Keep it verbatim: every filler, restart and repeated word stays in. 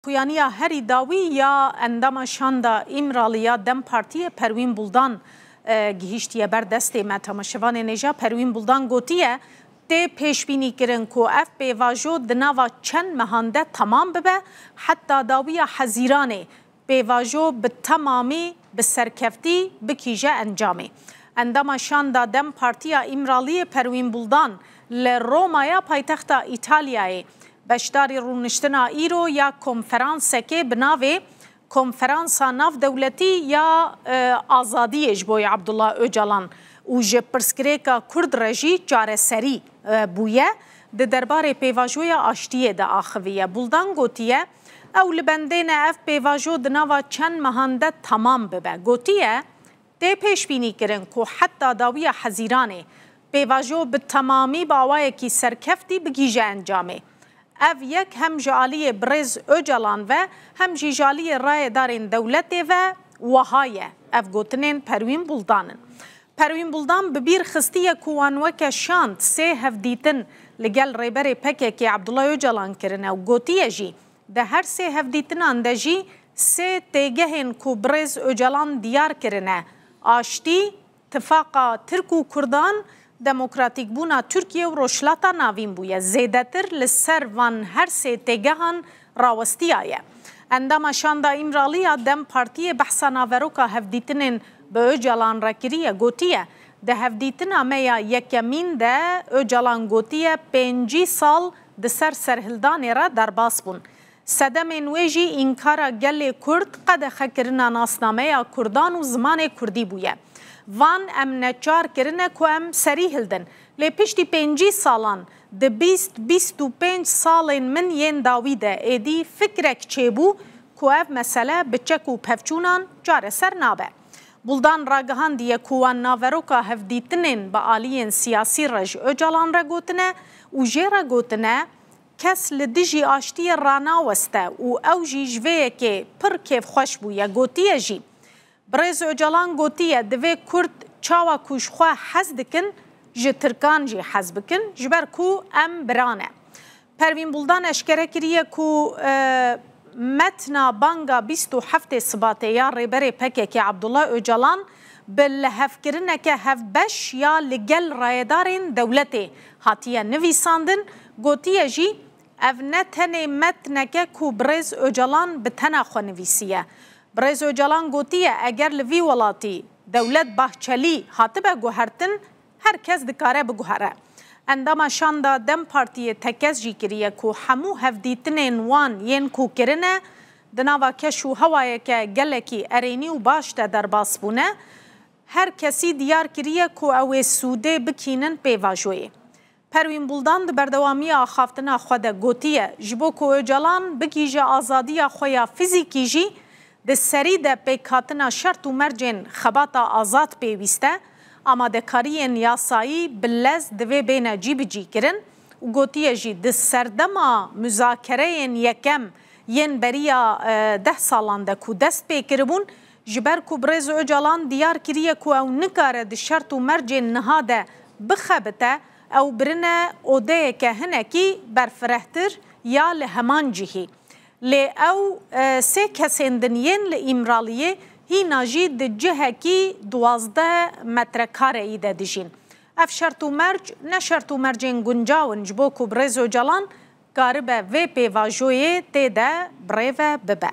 Xuyaniya herî dawî ya endama şanda Îmralî ya DEM Partiyê Perwîn Buldan, e, gihîştiye ber destê me. Temaşevanên hêja, Perwîn Buldan gotiye, tê pêşbînî kirin ku ev pêvajo di nava çend mehan de temam bibe, heta dawiya Hezîranê pêvajo bi temamî, bi serkeftî bikîje encamê. Endama şanda DEM Partiya Îmraliyê Perwîn Buldan li Romaya paytexta Îtalyayê beşdarî rûniştina îro ya konferansekê bi navê Konferansa Navdewletî ya, e, Azadiyê ji bo Abdullah Ocalan û ji pirsgirêka Kurd re jî çareserî, e, bûye, di derbarê pêvajoya aştiyê de axiviye. Buldan gotiye, ew li bendê ne ev pêvajo di nava çend mehan de temam bibe. Gotiye, tê pêşbînî kirin ku heta dawiya Hezîranê pêvajo bi temamî bi awayekî serkeftî bigihîje encamê. Ev yek hem ji aliyê birêz Ocalan ve hem jî ji aliyê rayedarên dewletê ve wiha ye. Ev gotinên Perwîn Buldan in. Perwîn Buldan bi bîr xistiye ku wan weke şand sê hevdîtin li gel rêberê P K K Abdullah Ocalan kirine û gotiye jî, di her sê hevdîtinan de jî sê têgehên ku birêz Ocalan diyar kirine, aştî, tifaqa Tirk û Kurdan, demokratîkbûna Tirkiye û Rojhilata Navîn bûye. Zêdetir li ser van her sê têgehan rawestiyaye. Endama şanda Îmralî ya DEM Partiyê behsa naveroka hevdîtinên bi Ocalan re kiriye, gotiye, di hevdîtina me ya yekemîn de Ocalan gotiye, pêncî sal di ser serhildanê re derbas bûn. Sedemên wê jî înkara gelê Kurd, qedexekirina nasnameya Kurdan û zimanê Kurdî bûye. Van em neçar kirine ku em serî hildin. Lê piştî pêncî salan, di bîst, bîst û pênc salên min yên dawî de êdî fikrek çêbû ku ev mesele bi çek û pevçûnan çareser nabe. Buldan ragihandiye ku wan naveroka hevdîtinên bi aliyên siyasî re ji Ocalan re gotine û jê re gotine, kes li dijî aştiyê ranaweste û ew jî ji vê yekê pir kêfxweş bûye. Gotiye jî, Birêz Ocalan gotiye, divê Kurd çawa ku ji xwe hez dikin, ji Tirkan jî hez bikin, ji ber ku em bira ne. Pervîn Buldan eşkere kiriye ku, e, metna banga bîst û heftê Sibatê ya Rêberê P K K Abdullah Ocalan bi lihevkirineke hevbeş ya li gel rayedarên dewletê hatiye nivîsandin. Gotiye jî, ev ne tenê metneke ku birêz Ocalan bi tena xwe nivîsiye. Birêz Ocalan gotiye, eger li vî welatî Dewlet Bahçelî hatibe guhertin, her kes dikare biguhere. Endama şanda DEM Partiyê tekez jî kiriye ku hemû hevdîtinên wan yên ku kirine, di nava keş û hewayeke gelekî erênî û baş de derbas bûne. Her kesî diyar kiriye ku ew ê sûdê bikînin pêvajoyê. Perwîn Buldan di berdewamiya axaftina xwe de gotiye, ji bo ku Ocalan bigihîje azadiya xwe ya fizîkî jî, di serî de pêkhatina şert û mercên xebata azad pêwîst e, amadekariyên yasayî bi lez divê bêne cîbicîkirin û gotiye jî, di serdema muzakereyên yekem yên beriya, e, deh salan de ku dest pê kiribûn, ji ber ku birêz Ocalan diyar kiriye ku ew nikare di şert û mercên niha de bixebite, ew birine odeyeke hinekî berfirehtir ya li heman cihî. Lê ew, e, sê kesên din yên li Îmraliyê hîna jî di cihekî duwazdeh metrekareyî de dijîn. Ev şert û merc ne şert û mercên guncaw in ji bo ku birêz Ocalan karibe vê pêvajoyê tê de birêve bibe.